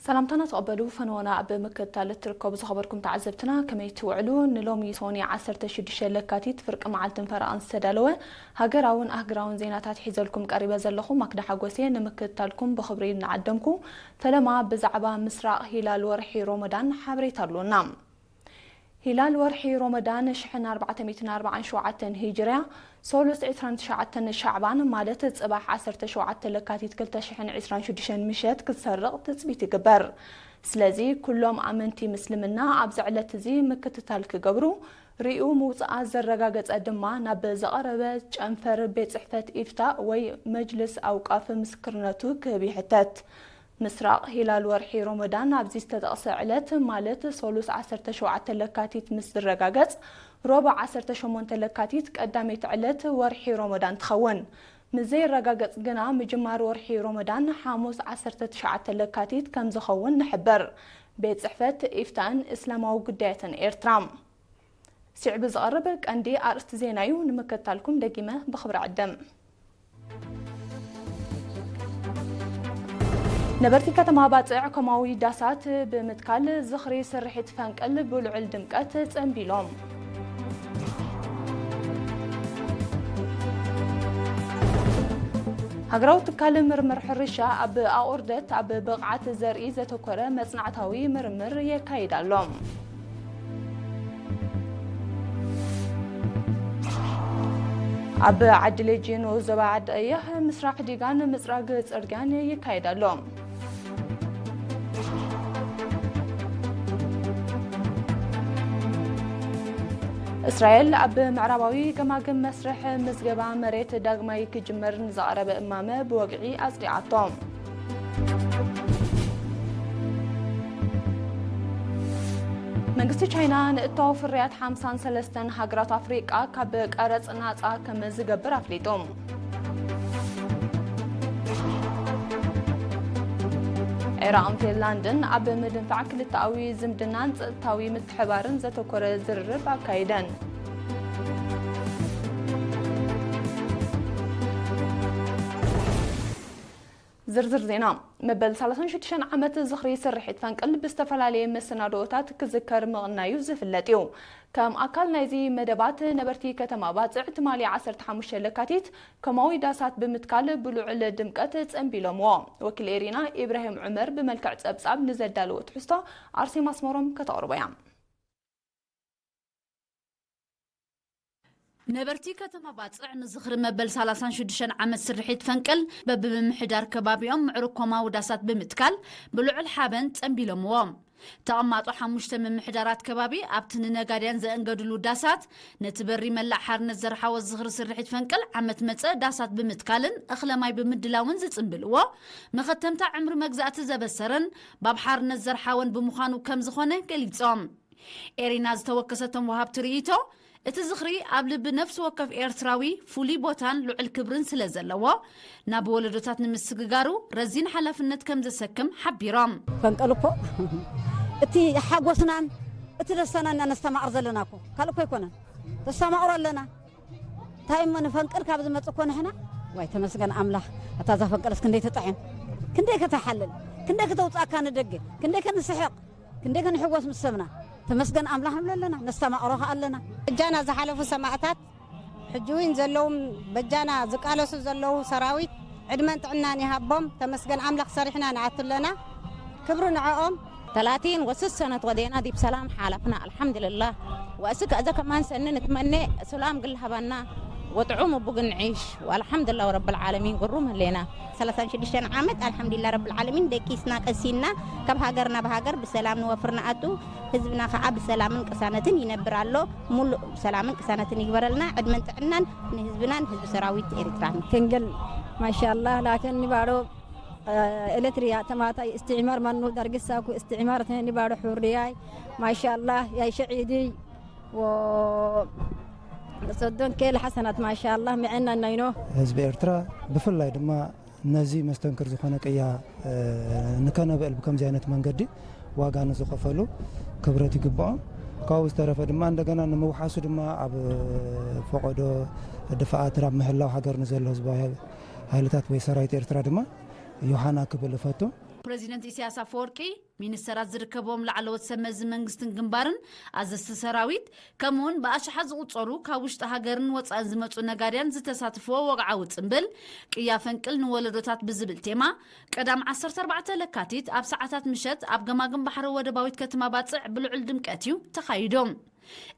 ሰላምታና ተቐበሉ። ፈነወና ኣብ ምክትታል እትርከቡ ዝኸበርኩም ተዓዘብትና፣ ከመይ ትውዕሉ? ንሎሚ ሶኒ ዓሰርተ ሽዱሽተ ለካቲት ፍርቂ መዓልትን ፈረቓን ዝተዳለወ ሃገራውን ኣህግራውን ዜናታት ሒዘልኩም ቀሪበ ዘለኹ ማክዳ ሓጎሴ። ንምክትታልኩም ብኽብሪ እናዓደምኩ፣ ፈለማ ብዛዕባ ምስራቕ ሂላል ወርሒ ሮመዳን ሓበሬታ ኣሎና። ሂላል ወርሒ ሮመዳን ሽሕን ኣርባዕተ ሚእትን ኣርባዓን ሸውዓተን ሂጅርያ፣ ሶሉስ ዕስራን ትሽዓተን ሻዕባን፣ ማለት ጽባሕ ዓሰርተ ሸውዓተ ለካቲት ክልተ ሽሕን ዕስራን ሽዱሽተን ምሸት ክትሰርቕ ትጽቢት ይግበር። ስለዚ፣ ኩሎም ኣመንቲ ምስልምና ኣብዚ ዕለት እዚ ምክትታል ክገብሩ፣ ሪኡ ምውጽኣ ዘረጋገጸ ድማ ናብ ዝቐረበ ጨንፈር ቤት ጽሕፈት ኢፍታእ ወይ መጅልስ ኣውቃፍ ምስክርነቱ ክህብ ይሕተት። ምስራቕ ሂላል ወርሒ ሮመዳን ኣብዚ ዝተጠቕሰ ዕለት፣ ማለት ሶሉስ ዓሰርተ ሸውዓተ ለካቲት ምስ ዝረጋገጽ፣ ረቡዕ ዓሰርተ ሸሞንተ ለካቲት ቀዳመይቲ ዕለት ወርሒ ሮመዳን ትኸውን። ምስ ዘይረጋገጽ ግና፣ ምጅማር ወርሒ ሮመዳን ሓሙስ ዓሰርተ ትሽዓተ ለካቲት ከም ዝኸውን ንሕብር። ቤት ጽሕፈት ኢፍታእን እስላማዊ ጉዳያትን ኤርትራ። ስዒቡ ዝቐርብ ቀንዲ ኣርእስቲ ዜና እዩ፣ ንምክትታልኩም ደጊመ ብኽብሪ ዕድም። ነበርቲ ከተማ ባጽዕ ኮማዊ ዳሳት ብምትካል ዝኽሪ ስርሒት ፈንቅል ብልዑል ድምቀት ጸንቢሎም። ሃገራዊ ትካል ምርምር ሕርሻ ኣብ ኣቑርደት ኣብ ብቕዓት ዘርኢ ዘተኮረ መጽናዕታዊ ምርምር የካይድ ኣሎ። ኣብ ዓዲ ሌጂኖ ዞባ ዓዲ ቀይሕ ምስራሕ ዲጋን ምጽራግ ጽርግያን ይካየድ ኣሎ። እስራኤል ኣብ ምዕራባዊ ገማግም መስርሕ ምዝገባ መሬት ዳግማይ ክጅመር ንዝቐረበ እማመ ብወግዒ ኣጽዲቓቶ። መንግስቲ ቻይና ንእታው ፍርያት ሓምሳን ሰለስተን ሃገራት ኣፍሪቃ ካብ ቀረጽ ናጻ ከም ዝገብር ኣፍሊጡ። ዒራቕን ፊንላንድን ኣብ ምድንፋዕ ክልተኣዊ ዝምድናን ጸጥታዊ ምትሕባርን ዘተኮረ ዝርርብ ኣካይደን። ዝርዝር ዜና። መበል ሰላሳን ሽዱሽተን ዓመት ዝኽሪ ስርሒት ፈንቅል ብዝተፈላለየ መሰናድኦታት ክዝከር ምቕናዩ ዝፍለጥ እዩ። ከም ኣካል ናይዚ መደባት፣ ነበርቲ ከተማ ባጽዕ ትማሊ ዓሰርተ ሓሙሽተ ለካቲት ኮማዊ ዳሳት ብምትካል ብልዑል ድምቀት ጸንቢሎምዎ። ወኪል ኤሪና ኢብራሂም ዑመር ብመልክዕ ጸብጻብ ንዘዳለዎ ትሕዝቶ ኣርሴማ ኣስመሮም ከተቕርቦ እያ። ነበርቲ ከተማ ባጽዕ ንዝኽሪ መበል ሰላሳን ሽዱሽተን ዓመት ስርሒት ፈንቅል በብምምሕዳር ከባቢኦም ምዕሩግ ኮማዊ ዳሳት ብምትካል ብልዑል ሓበን ጸንቢሎምዎ። ተቐማጦ ሓሙሽተ ምምሕዳራት ከባቢ ኣብቲ ንነጋድያን ዘእንገድሉ ዳሳት ነቲ በሪ መላእ ሓርነት ዘርሓወ ዝኽሪ ስርሒት ፈንቅል ዓመት መጸ ዳሳት ብምትካልን እኽለ ማይ ብምድላውን ዝጽንብልዎ መኸተምታ ዕምሪ መግዛእቲ ዘበሰረን ባብ ሓርነት ዘርሓወን ብምዃኑ ከም ዝኾነ ገሊጾም። ኤሪና ዝተወከሰቶም ወሃብቲ ርእይቶ፣ እቲ ዝኽሪ ኣብ ልቢ ነፍሲ ወከፍ ኤርትራዊ ፍሉይ ቦታን ልዑል ክብርን ስለ ዘለዎ፣ ናብ ወለዶታት ንምስግጋሩ ረዚን ሓላፍነት ከም ዘሰክም ሓቢሮም። ፈንቅል እኮ እቲ ሓጎስናን እቲ ደስታናን ኢና ነስተማቕር ዘለና እኮ፣ ካልእ እኮ ኣይኮነን። ተስተማቕሮ ኣለና። እንታይ እሞ ንፈንቅል ካብ ዝመጽእ እኮ ንሕና፣ ዋይ ተመስገን ኣምላኽ፣ ኣታ እዛ ፈንቅልስ ክንደይ ትጥዕም፣ ክንደይ ከተሓልል፣ ክንደይ ከተውጽኣካ ንደገ፣ ክንደይ ከንስሕቕ፣ ክንደይ ከንሕጎስ ምስ ሰብና። ተመስገን ኣምላኽ ንብሎ ኣለና፣ ነስተማቕሮ ከኣ ኣለና። በጃና ዝሓለፉ ሰማእታት፣ ሕጂ እውን ዘለዉ በጃና ዝቃለሱ ዘለዉ ሰራዊት ዕድመን ጥዕናን ይሃቦም። ተመስገን ኣምላኽ ሰሪሕና ንኣቱ ኣለና። ክብሪ ንዕኦም። ثلاثين وست سنة ودينا دي بسلام حالفنا، الحمد لله. وأسك أذا كمان سنة نتمنى سلام قل هبنا وطعوم بقن عيش، والحمد لله رب العالمين. قروم لنا ثلاثة شدشان عامت، الحمد لله رب العالمين. دكيسنا قسينا كب هاجرنا بهاجر بسلام نوفرنا أتو، ህዝብና ከዓ ብሰላምን ቅሳነትን ይነብር ኣሎ። ሙሉእ ሰላምን ቅሳነትን ይግበረልና። ዕድመን ጥዕናን ንህዝብናን ህዝቢ ሰራዊት ኤርትራን። ክንግል ማሻኣላህ፣ ላኪን ንባዶ ኤሌክትሪያ ተማታይ እስትዕማር መኑ ደርግሳኩ እስትዕማር ተኒ ባዶ ሑርያይ ማሻአላህ ያይ ሸዒዲ ወ ሰዶን ኬል ሐሰናት ማሻአላህ ምዕና ናይኖ። ህዝቢ ኤርትራ ብፍላይ ድማ ነዚ መስተንክር ዝኾነ ቅያ፣ እ፣ ንከነብዕል ብከምዚ ዓይነት መንገዲ ዋጋ ንዝኸፈሉ ክብረት ይግብኦም። ካብኡ ዝተረፈ ድማ እንደገና ንምውሓሱ ድማ ኣብ ፈቐዶ ድፍኣት ናብ ምህላው ሃገር ንዘሎ ህዝባዊ ሃይልታት ወይ ሰራዊት ኤርትራ ድማ ዮሃና ክብል እፈቱ። ፕረዚደንት ኢሳያስ ኣፈወርቂ፣ ሚኒስተራት ዝርከብዎም ላዕለዎት ሰብ መዚ መንግስትን ግንባርን፣ ኣዘዝቲ ሰራዊት፣ ከምኡውን ብኣሽሓት ዝቑጸሩ ካብ ውሽጢ ሃገርን ወጻእን ዝመጹ ነጋድያን ዝተሳተፍዎ ወግዓዊ ጽምብል፣ ቅያ ፈንቅል ንወለዶታት ብዝብል ቴማ፣ ቀዳም ዓሰርተ ኣርባዕተ ለካቲት ኣብ ሰዓታት ምሸት ኣብ ገማግም ባሕሪ ወደባዊት ከተማ ባጽዕ ብልዑል ድምቀት እዩ ተኻይዱ።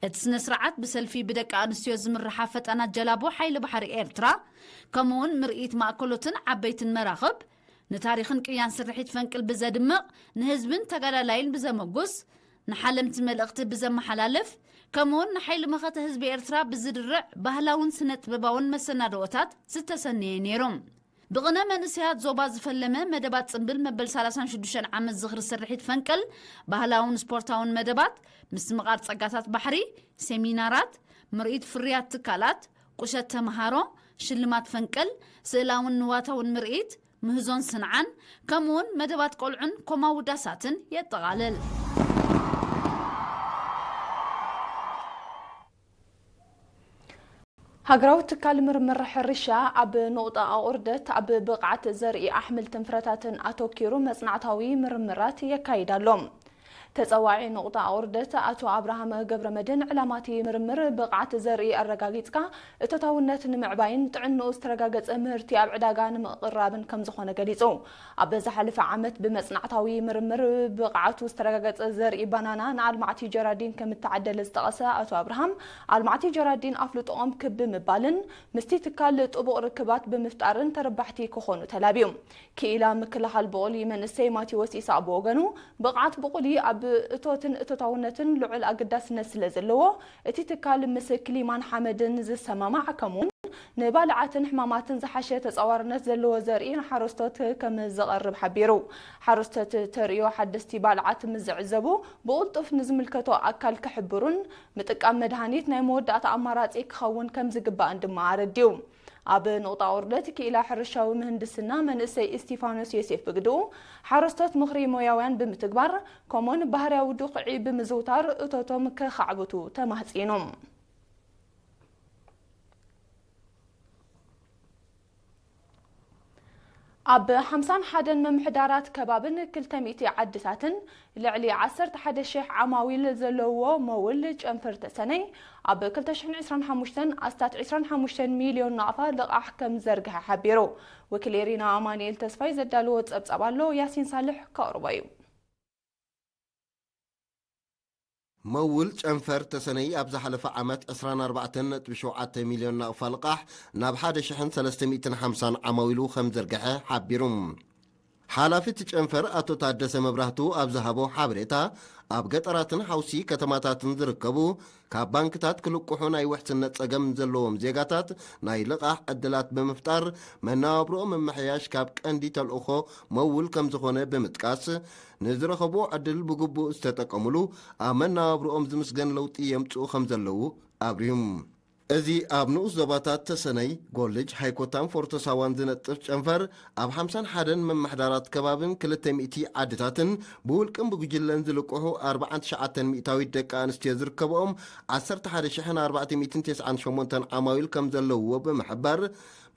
እቲ ስነ ስርዓት ብሰልፊ ብደቂ ኣንስትዮ ዝምርሓ ፈጣናት ጀላቡ ሓይሊ ባሕሪ ኤርትራ፣ ከምኡውን ምርኢት ማእከሎትን ዓበይትን መራኽብ፣ ንታሪኽን ቅያን ስርሒት ፈንቅል ብዘድምቕ፣ ንህዝብን ተጋዳላይን ብዘመጉስ፣ ንሓለምቲ መልእኽቲ ብዘመሓላልፍ፣ ከምኡውን ንሓይሊ መኸተ ህዝቢ ኤርትራ ብዝድርዕ ባህላውን ስነ ጥበባውን መሰናድኦታት ዝተሰነየ ነይሩ። ብቕነ መንእሰያት ዞባ ዝፈለመ መደባት ጽምብል መበል ሰላሳን ሽዱሽተን ዓመት ዝኽሪ ስርሒት ፈንቅል፣ ባህላውን ስፖርታውን መደባት፣ ምስትምቓር ጸጋታት ባሕሪ፣ ሴሚናራት፣ ምርኢት ፍርያት ትካላት፣ ቁሸት ተመሃሮ፣ ሽልማት ፈንቅል፣ ስእላውን ንዋታውን ምርኢት፣ ምህዞን ስንዓን፣ ከምኡውን መደባት ቆልዑን ኮማ ውዳሳትን የጠቓልል። ሃገራዊ ትካል ምርምር ሕርሻ ኣብ ንቑጣ ኣቑርደት ኣብ ብቕዓት ዘርኢ ኣሕምልትን ፍረታትን ኣተኪሩ መጽናዕታዊ ምርምራት የካይድ ኣሎ። ተጸዋዒ ንቑጣ ኣቑርደት ኣቶ ኣብርሃም ገብረመድህን፣ ዕላማቲ ምርምር ብቕዓት ዘርኢ ኣረጋጊጽካ እቶታውነት ንምዕባይን ጥዕንኡ ዝተረጋገጸ ምህርቲ ኣብ ዕዳጋ ንምቕራብን ከም ዝኾነ ገሊጹ። ኣብ ዝሓለፈ ዓመት ብመጽናዕታዊ ምርምር ብቕዓቱ ዝተረጋገጸ ዘርኢ ባናና ንኣልማዕቲ ጀራዲን ከም እተዓደለ ዝጠቐሰ ኣቶ ኣብርሃም፣ ኣልማዕቲ ጀራዲን ኣፍልጦኦም ክብ ብምባልን ምስቲ ትካል ጥቡቕ ርክባት ብምፍጣርን ተረባሕቲ ክኾኑ ተላብዩ። ክኢላ ምክልኻል ብቑሊ መንእሰይ ማቴዎስ ኢሳቕ ብወገኑ፣ ብቕዓት ብቑሊ ኣብ እቶትን እቶታውነትን ልዑል ኣገዳስነት ስለ ዘለዎ፣ እቲ ትካል ምስ ክሊማን ሓመድን ዝሰማማዕ፣ ከምኡውን ንባልዓትን ሕማማትን ዝሓሸ ተጻዋርነት ዘለዎ ዘርኢ ንሓረስቶት ከም ዘቐርብ ሓቢሩ። ሓረስቶት ተርእዮ ሓደስቲ ባልዓት ምስ ዝዕዘቡ፣ ብቕልጡፍ ንዝምልከቶ ኣካል ክሕብሩን ምጥቃም መድሃኒት ናይ መወዳእታ ኣማራጺ ክኸውን ከም ዝግባእን ድማ ኣረዲኡ። ኣብ ንቑጣ ቁርደት ክኢላ ሕርሻዊ ምህንድስና መንእሰይ እስቲፋኖስ ዮሴፍ ብግድኡ፣ ሓረስቶት ምኽሪ ሞያውያን ብምትግባር፣ ከምኡውን ባህርያዊ ዱኽዒ ብምዝውታር እቶቶም ከኻዕብቱ ተማህጺኑ። ኣብ ሓምሳን ሓደን ምምሕዳራት ከባብን ክልተ ሚእቲ ዓድታትን ልዕሊ ዓሰርተ ሓደ ሽሕ ዓማዊል ዘለውዎ መውል ጨንፈር ተሰነይ፣ ኣብ ክልተ ሽሕን ዕስራን ሓሙሽተን ኣስታት ዕስራን ሓሙሽተን ሚልዮን ናቕፋ ልቓሕ ከም ዝዘርግሐ ሓቢሩ። ወኪል ኤሪና ኣማኑኤል ተስፋይ ዘዳለዎ ጸብጻብ ኣሎ፣ ያሲን ሳልሕ ከቕርቦ እዩ። መውል ጨንፈር ተሰነይ ኣብ ዝሓለፈ ዓመት ዕስራን ኣርባዕተን ነጥቢ ሸውዓተ ሚልዮን ናቕፋ ልቓሕ ናብ ሓደ ሽሕን ሰለስተ ሚእትን ሓምሳን ዓማዊሉ ከም ዘርግሐ ሓቢሩ። ሓላፊ እቲ ጨንፈር ኣቶ ታደሰ መብራህቱ ኣብ ዝሃቦ ሓበሬታ፣ ኣብ ገጠራትን ሓውሲ ከተማታትን ዝርከቡ ካብ ባንክታት ክልቅሑ ናይ ውሕስነት ጸገም ዘለዎም ዜጋታት ናይ ልቓሕ ዕድላት ብምፍጣር መነባብሮኦም ምምሕያሽ ካብ ቀንዲ ተልእኾ መውል ከም ዝኾነ ብምጥቃስ፣ ንዝረኸብዎ ዕድል ብግቡእ ዝተጠቀሙሉ ኣብ መነባብሮኦም ዝምስገን ለውጢ የምጽኡ ከም ዘለዉ ኣብሪሁም። እዚ ኣብ ንኡስ ዞባታት ተሰነይ፣ ጎልጅ፣ ሃይኮታን ፎርቶ ሳዋን ዝነጥፍ ጨንፈር፣ ኣብ ሓምሳን ሓደን መማሕዳራት ከባብን ክልተ ሚእቲ ዓድታትን ብውልቅን ብጉጅለን ዝልቅሑ ኣርባዓን ትሽዓተን ሚእታዊት ደቂ ኣንስትዮ ዝርከብኦም ዓሰርተ ሓደ ሽሕን ኣርባዕተ ሚእትን ተስዓን ሸሞንተን ዓማዊል ከም ዘለውዎ ብምሕባር፣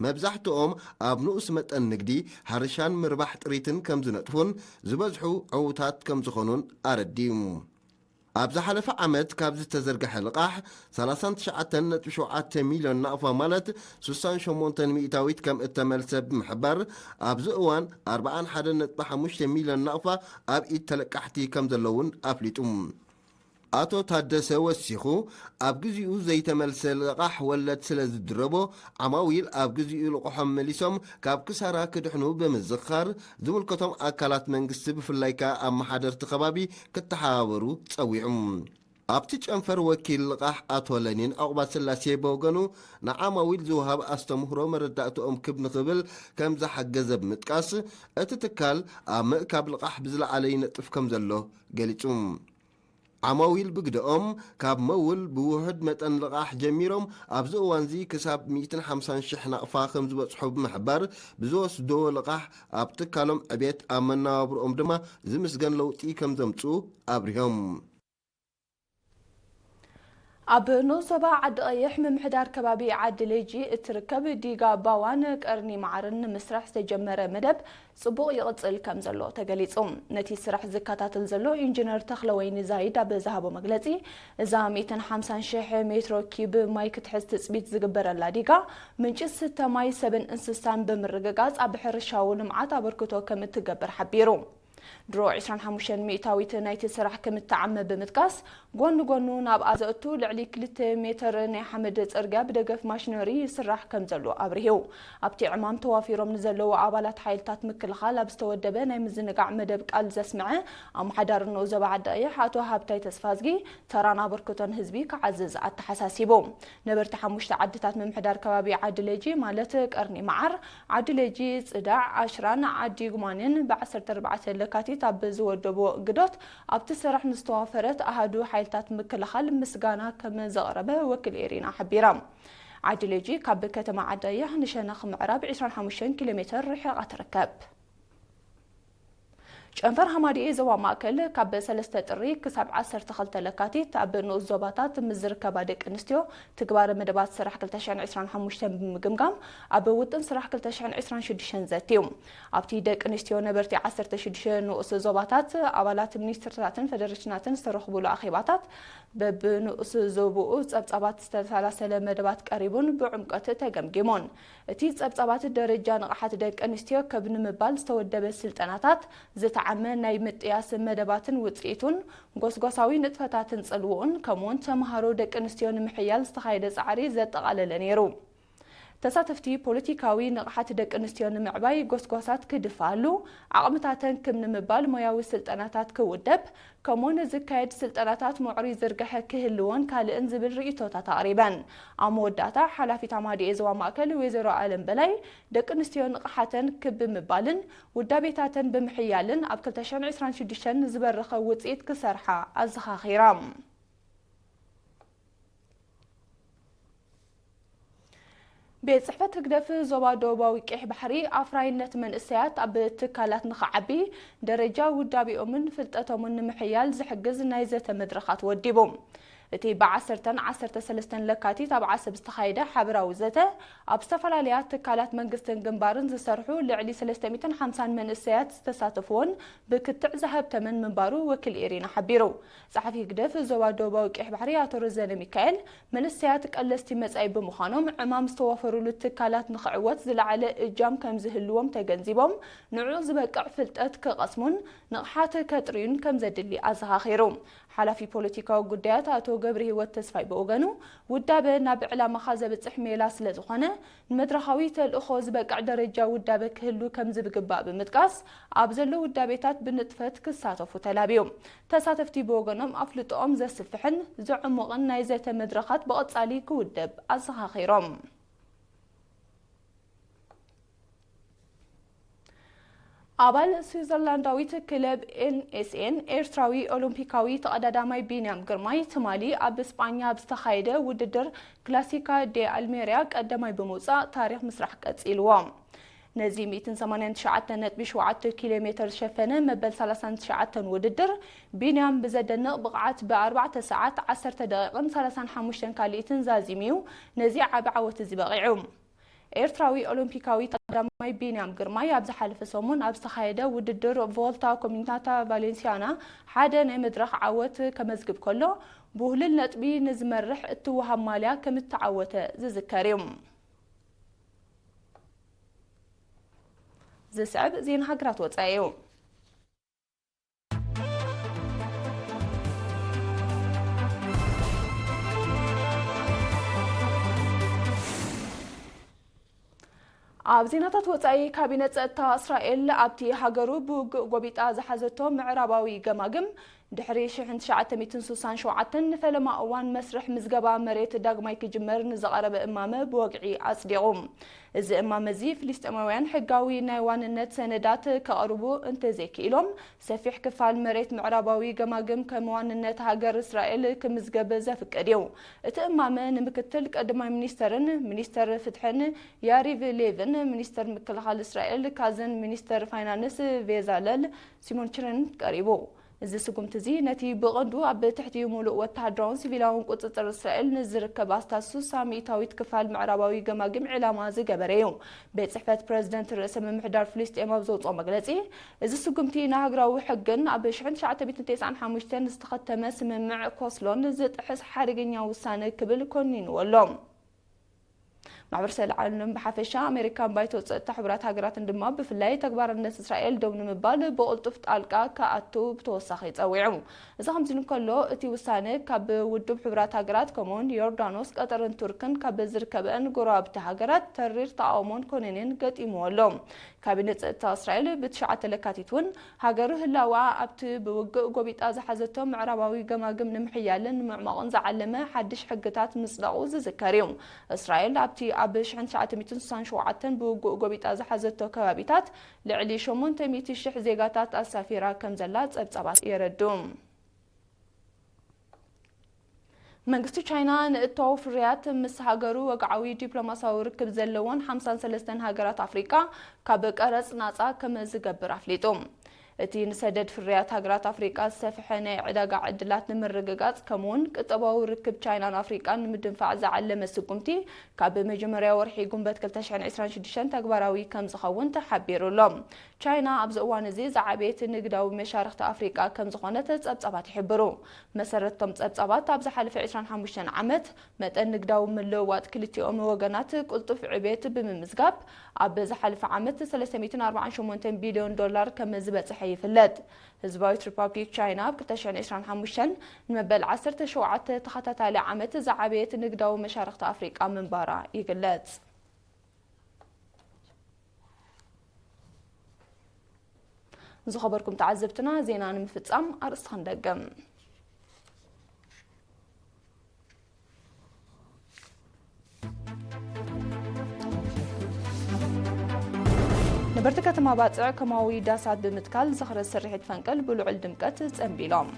መብዛሕትኦም ኣብ ንኡስ መጠን ንግዲ፣ ሕርሻን ምርባሕ ጥሪትን ከም ዝነጥፉን ዝበዝሑ ዕዉታት ከም ዝኾኑን ኣረዲኡ። ኣብ ዝሓለፈ ዓመት ካብ ዝተዘርግሐ ልቓሕ ሰላሳን ትሽዓተን ነጥቢ ሸውዓተ ሚልዮን ናቕፋ ማለት ስሳን ሸሞንተን ሚእታዊት ከም እተመልሰ ብምሕባር፣ ኣብዚ እዋን ኣርባዓን ሓደን ነጥቢ ሓሙሽተ ሚልዮን ናቕፋ ኣብ ኢድ ተለቃሕቲ ከም ዘለውን ኣፍሊጡ። ኣቶ ታደሰ ወሲኹ፣ ኣብ ግዚኡ ዘይተመልሰ ልቓሕ ወለድ ስለ ዝድረቦ፣ ዓማዊል ኣብ ግዚኡ ልቕሖም መሊሶም ካብ ክሳራ ክድሕኑ ብምዝኻር፣ ዝምልከቶም ኣካላት መንግስቲ ብፍላይ ከኣ ኣመሓደርቲ ከባቢ ክተሓባበሩ ጸዊዑ። ኣብቲ ጨንፈር ወኪል ልቓሕ ኣቶ ለኒን ዑቕባስላሴ ብወገኑ፣ ንዓማዊል ዝወሃብ ኣስተምህሮ መረዳእትኦም ክብ ንኽብል ከም ዝሓገዘ ብምጥቃስ፣ እቲ ትካል ኣብ ምእካብ ልቓሕ ብዝለዓለ ይነጥፍ ከም ዘሎ ገሊጹ። ዓማዊል ብግደኦም፣ ካብ መውል ብውሑድ መጠን ልቓሕ ጀሚሮም፣ ኣብዚ እዋንዚ ክሳብ ሚእትን ሓምሳን ሽሕ ናቕፋ ከም ዝበጽሑ ብምሕባር፣ ብዝወስድዎ ልቓሕ ኣብ ትካሎም ዕቤት፣ ኣብ መነባብሮኦም ድማ ዝምስገን ለውጢ ከም ዘምጽኡ ኣብሪሆም። ኣብ ንኡስ ዞባ ዓዲ ቀይሕ ምምሕዳር ከባቢ ዓዲ ሌጂ እትርከብ ዲጋ ባዋን ቀርኒ መዓርን ንምስራሕ ዝተጀመረ መደብ ጽቡቕ ይቕጽል ከም ዘሎ ተገሊጹ። ነቲ ስራሕ ዝከታተል ዘሎ ኢንጂነር ተኽለወይኒ ዛይድ ኣብ ዝሃቦ መግለጺ፣ እዛ ሚእትን ሓምሳን ሽሕ ሜትሮ ኪብ ማይ ክትሕዝ ትጽቢት ዝግበረላ ዲጋ፣ ምንጪ ዝስተ ማይ ሰብን እንስሳን ብምርግጋጽ ኣብ ሕርሻዊ ልምዓት ኣበርክቶ ከም እትገብር ሓቢሩ። ድሮ ዕስራን ሓሙሽተን ሚእታዊት ናይቲ ስራሕ ከም እተዓመ ብምጥቃስ፣ ጎኒ ጎኑ ናብ ኣዘእቱ ልዕሊ ክልተ ሜተር ናይ ሓመድ ጽርግያ ብደገፍ ማሽነሪ ይስራሕ ከም ዘሎ ኣብሪሁ። ኣብቲ ዕማም ተዋፊሮም ንዘለዉ ኣባላት ሓይልታት ምክልኻል ኣብ ዝተወደበ ናይ ምዝንጋዕ መደብ ቃል ዘስምዐ ኣመሓዳሪ ንኡስ ዞባ ዓዲ ቀይሕ ኣቶ ሃብታይ ተስፋዝጊ፣ ተራን ኣበርክቶን ህዝቢ ክዓዝዝ ኣተሓሳሲቡ። ነበርቲ ሓሙሽተ ዓድታት ምምሕዳር ከባቢ ዓዲ ሌጂ ማለት ቀርኒ መዓር፣ ዓዲ ሌጂ፣ ጽዳዕ፣ ኣሽራን ዓዲ ጉማንን ብዓሰርተ ኣርባዕተ ለካቲት ኣብ ዝወደብዎ ግዶት ኣብቲ ስራሕ ንዝተዋፈረት ኣሃዱ ሓይልታት ምክልኻል ምስጋና ከም ዘቕረበ ወኪል ኤሪና ሓቢራ። ዓዲ ሌጂ ካብ ከተማ ዓዲ ቀይሕ ንሸነኽ ምዕራብ ዕስራን ሓሙሽተን ኪሎ ሜተር ርሒቓ ትርከብ። ጨንፈር ሃማድኤ ዞባ ማእከል ካብ ሰለስተ ጥሪ ክሳብ ዓሰርተ ክልተ ለካቲት ኣብ ንኡስ ዞባታት ምስ ዝርከባ ደቂ ኣንስትዮ ትግባረ መደባት ስራሕ ክልተ ሽሕን ዕስራን ሓሙሽተን ብምግምጋም፣ ኣብ ውጥን ስራሕ ክልተ ሽሕን ዕስራን ሽዱሽተን ዘትዩ። ኣብቲ ደቂ ኣንስትዮ ነበርቲ ዓሰርተ ሽዱሽተ ንኡስ ዞባታት፣ ኣባላት ሚኒስትርታትን ፌደሬሽናትን ዝተረኽቡሉ ኣኼባታት፣ በብንኡስ ዞብኡ ጸብጻባት ዝተሰላሰለ መደባት ቀሪቡን ብዕምቆት ተገምጊሙን። እቲ ጸብጻባት ደረጃ ንቕሓት ደቂ ኣንስትዮ ከብ ንምባል ዝተወደበ ስልጠናታት፣ ዝተዓመ ናይ ምጥያስ መደባትን ውጽኢቱን፣ ጎስጓሳዊ ንጥፈታትን ጽልውኡን፣ ከምኡውን ተምሃሮ ደቂ ኣንስትዮ ንምሕያል ዝተኻየደ ጻዕሪ ዘጠቓለለ ነይሩ። ተሳተፍቲ ፖለቲካዊ ንቕሓት ደቂ ኣንስትዮ ንምዕባይ ጎስጓሳት ክድፋሉ፣ ዓቕምታተን ክም ንምባል ሞያዊ ስልጠናታት ክውደብ፣ ከምኡውን ዝካየድ ስልጠናታት ምዕሩይ ዝርግሐ ክህልዎን ካልእን ዝብል ርእይቶታት ኣቕሪበን። ኣብ መወዳእታ ሓላፊት ኣማዲኤ ዞባ ማእከል ወይዘሮ ኣለም በላይ፣ ደቂ ኣንስትዮ ንቕሓተን ክብ ብምባልን ውዳቤታተን ብምሕያልን ኣብ ክልተ ሽሕን ዕስራን ሽዱሽተን ዝበረኸ ውጽኢት ክሰርሓ ኣዘኻኺራ። ቤት ጽሕፈት ህግደፍ ዞባ ደቡባዊ ቀይሕ ባሕሪ ኣፍራይነት መንእሰያት ኣብ ትካላት ንኽዓቢ ደረጃ ውዳቤኦምን ፍልጠቶምን ንምሕያል ዝሕግዝ ናይ ዘተ መድረኻት ወዲቡ። እቲ ብዓሰርተን ዓሰርተ ሰለስተን ለካቲት ኣብ ዓሰብ ዝተኻየደ ሓበራዊ ዘተ፣ ኣብ ዝተፈላለያ ትካላት መንግስትን ግንባርን ዝሰርሑ ልዕሊ ሰለስተ ሚእትን ሓምሳን መንእሰያት ዝተሳተፍዎን ብክትዕ ዝሃብተመን ምንባሩ ወኪል ኤሪና ሓቢሩ። ጸሓፊ ህግደፍ ዞባ ደቡባዊ ቀይሕ ባሕሪ ኣቶ ረዘነ ሚካኤል፣ መንእሰያት ቀለስቲ መጻኢ ብምዃኖም፣ ዕማም ዝተዋፈሩሉ ትካላት ንኽዕወት ዝለዓለ እጃም ከም ዝህልዎም ተገንዚቦም፣ ንዕኡ ዝበቅዕ ፍልጠት ክቐስሙን ንቕሓት ከጥርዩን ከም ዘድሊ ኣዘኻኺሩ። ሓላፊ ፖለቲካዊ ጉዳያት ኣቶ ገብረሂወት ተስፋይ ብወገኑ፣ ውዳበ ናብ ዕላማኻ ዘብጽሕ ሜላ ስለ ዝኾነ፣ ንመድረኻዊ ተልእኾ ዝበቅዕ ደረጃ ውዳበ ክህሉ ከም ዝግባእ ብምጥቃስ፣ ኣብ ዘሎ ውዳቤታት ብንጥፈት ክሳተፉ ተላብዩ። ተሳተፍቲ ብወገኖም፣ ኣፍልጦኦም ዘስፍሕን ዘዕሙቕን ናይ ዘተ መድረኻት ብቐጻሊ ክውደብ ኣዘኻኺሮም። ኣባል ስዊዘርላንዳዊት ክለብ ኤንኤስኤን ኤርትራዊ ኦሎምፒካዊ ተቐዳዳማይ ቢንያም ግርማይ ትማሊ ኣብ ስጳኛ ኣብ ዝተኻየደ ውድድር ክላሲካ ዴ ኣልሜርያ ቀዳማይ ብምውጻእ ታሪኽ ምስራሕ ቀጺልዎ። ነዚ ሚእትን ሰማንያን ትሽዓተ ነጥቢ ሸውዓተ ኪሎ ሜተር ዝሸፈነ መበል ሰላሳን ትሽዓተን ውድድር፣ ቢንያም ብዘደንቕ ብቕዓት ብኣርባዕተ ሰዓት፣ ዓሰርተ ደቂቕን ሰላሳን ሓሙሽተን ካልኢትን ዛዚሙ እዩ ነዚ ዓቢ ዓወት እዚ በቒዑ። ኤርትራዊ ኦሎምፒካዊ ተቐዳማይ ቢንያም ግርማይ ኣብ ዝሓለፈ ሰሙን ኣብ ዝተኻየደ ውድድር ቮልታ ኮሚኒታታ ቫሌንሲያና ሓደ ናይ መድረኽ ዓወት ከመዝግብ ከሎ፣ ብውህሉል ነጥቢ ንዝመርሕ እትወሃብ ማልያ ከም እተዓወተ ዝዝከር እዩ። ዝስዕብ ዜና ሃገራት ወጻኢ እዩ። ኣብ ዜናታት ወጻኢ፣ ካቢነ ጸጥታ እስራኤል ኣብቲ ሃገሩ ብውግእ ጎቢጣ ዝሓዘቶ ምዕራባዊ ገማግም ድሕሪ ሽሕን ትሽዓተ ሚእትን ስሳን ሸውዓተን ንፈለማ እዋን መስርሕ ምዝገባ መሬት ዳግማይ ክጅመር ንዝቐረበ እማመ ብወግዒ ኣጽዲቑ። እዚ እማመ እዚ ፍልስጤማውያን ሕጋዊ ናይ ዋንነት ሰነዳት ከቕርቡ እንተዘይክኢሎም፣ ሰፊሕ ክፋል መሬት ምዕራባዊ ገማግም ከም ዋንነት ሃገር እስራኤል ክምዝገብ ዘፍቅድ እዩ። እቲ እማመ ንምክትል ቀዳማይ ሚኒስተርን ሚኒስተር ፍትሕን ያሪቭ ሌቭን፣ ሚኒስተር ምክልኻል እስራኤል ካዝን፣ ሚኒስተር ፋይናንስ ቬዛለል ሲሞንችርን ቀሪቡ። እዚ ስጉምቲ እዚ ነቲ ብቐንዱ ኣብ ትሕቲ ምሉእ ወተሃደራውን ሲቪላውን ቁጽጽር እስራኤል ንዝርከብ ኣስታት ሱሳ ሚእታዊት ክፋል ምዕራባዊ ገማግም ዕላማ ዝገበረ እዩ። ቤት ጽሕፈት ፕረዚደንት ርእሰ ምምሕዳር ፍልስጤም ኣብ ዘውጽኦ መግለጺ፣ እዚ ስጉምቲ ንሃገራዊ ሕግን ኣብ ሽሕን ትሽዓተ ሚእትን ተስዓን ሓሙሽተን ዝተኸተመ ስምምዕ ኮስሎን ዝጥሕስ ሓደገኛ ውሳነ ክብል ኮኒንዎ ኣሎ። ማሕበረሰብ ዓለም ብሓፈሻ፣ ኣሜሪካን ባይቶ ጸጥታ ሕቡራት ሃገራትን ድማ ብፍላይ ተግባራነት እስራኤል ደው ንምባል ብቕልጡፍ ጣልቃ ክኣቱ ብተወሳኺ ጸዊዑ። እዚ ከምዚ እንከሎ፣ እቲ ውሳነ ካብ ውድብ ሕቡራት ሃገራት ከምኡውን ዮርዳኖስ፣ ቀጠርን ቱርክን ካብ ዝርከበን ጎረባብቲ ሃገራት ተሪር ተቓውሞን ኮነኔን ገጢምዎ ኣሎ። ካቢነ ጸጥታ እስራኤል ብትሽዓተ ለካቲት እውን ሃገሩ ህላዋ ኣብቲ ብውግእ ጎቢጣ ዝሓዘቶ ምዕራባዊ ገማግም ንምሕያልን ንምዕማቕን ዝዓለመ ሓድሽ ሕግታት ምጽዳቑ ዝዝከር እዩ። እስራኤል ኣብቲ ኣብ ሽሕን ትሽዓተ ሚእትን ስሳን ሸውዓተን ብውግእ ጎቢጣ ዝሓዘቶ ከባቢታት ልዕሊ ሸሞንተ ሚእቲ ሽሕ ዜጋታት ኣሳፊራ ከም ዘላ ጸብጻባት የረድኡ። መንግስቲ ቻይና ንእታወ ፍርያት ምስ ሃገሩ ወግዓዊ ዲፕሎማሲያዊ ርክብ ዘለወን ሓምሳን ሰለስተን ሃገራት ኣፍሪቃ ካብ ቀረጽ ናጻ ከም ዝገብር ኣፍሊጡ። እቲ ንሰደድ ፍርያት ሃገራት ኣፍሪቃ ዝሰፍሐ ናይ ዕዳጋ ዕድላት ንምርግጋጽ፣ ከምኡውን ቁጠባዊ ርክብ ቻይናን ኣፍሪቃን ንምድንፋዕ ዝዓለመ ስጉምቲ፣ ካብ መጀመርያ ወርሒ ጉንበት ክልተ ሽሕን ዕስራን ሽዱሽተን ተግባራዊ ከም ዝኸውን ተሓቢሩ ኣሎ። ቻይና ኣብዚ እዋን እዚ ዝዓበየት ንግዳዊ መሻርኽቲ ኣፍሪቃ ከም ዝኾነት ጸብጻባት ይሕብሩ። መሰረት እቶም ጸብጻባት፣ ኣብ ዝሓለፈ ዕስራን ሓሙሽተን ዓመት መጠን ንግዳዊ ምልውዋጥ ክልቲኦም ወገናት ቅልጡፍ ዕቤት ብምምዝጋብ፣ ኣብ ዝሓለፈ ዓመት ሰለስተ ሚእትን ኣርባዓን ሸሞንተን ቢልዮን ዶላር ከም ዝበጽሐ ይፍለጥ። ህዝባዊት ሪፓብሊክ ቻይና ኣብ ክልተ ሽሕን ዕስራን ሓሙሽተን ንመበል ዓሰርተ ሸውዓተ ተኸታታሊ ዓመት ዝዓበየት ንግዳዊ መሻርኽቲ ኣፍሪቃ ምንባራ ይግለጽ። ዝኸበርኩም ተዓዘብትና፣ ዜና ንምፍጻም ኣርእስቲ ክንደግም። ነበርቲ ከተማ ባጽዕ ከማዊ ዳሳት ብምትካል ዝኽሪ ስርሒት ፈንቅል ብልዑል ድምቀት ጸንቢሎም።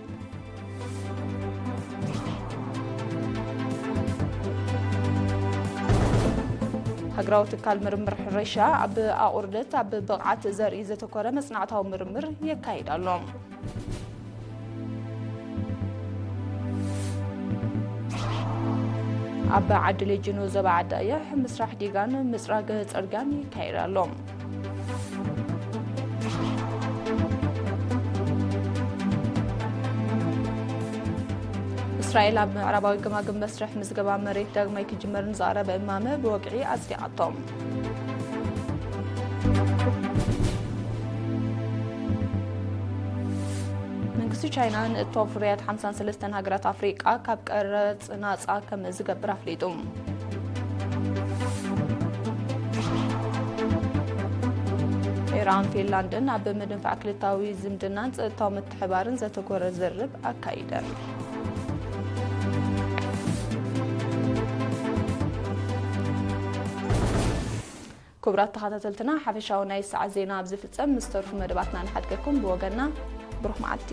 ሃገራዊ ትካል ምርምር ሕርሻ ኣብ ኣቑርደት ኣብ ብቕዓት ዘርኢ ዘተኮረ መጽናዕታዊ ምርምር የካይድ ኣሎ። ኣብ ዓዲ ሌጅኖ ዞባ ዓዲ ኣያሕ ምስራሕ ዲጋን ምጽራግ ጽርግያን ይካየድ ኣሎ። እስራኤል ኣብ ምዕራባዊ ገማግም መስርሕ ምዝገባ መሬት ዳግማይ ክጅመር ንዝቐረበ እማመ ብወግዒ ኣጽዲቓቶ። መንግስቲ ቻይና ንእቶ ፍርያት ሓምሳን ሰለስተን ሃገራት ኣፍሪቃ ካብ ቀረጽ ናጻ ከም ዝገብር ኣፍሊጡ። ኢራን ፊንላንድን ኣብ ምድንፋዕ ክልታዊ ዝምድናን ጸጥታዊ ምትሕባርን ዘተኮረ ዝርርብ ኣካይደን። ክቡራት ተኸታተልትና፣ ሓፈሻዊ ናይ ሰዓት ዜና ኣብ ዝፍጸም፣ ምስ ተርፉ መደባትና ንሓድገኩም። ብወገንና ብሩኽ መዓልቲ።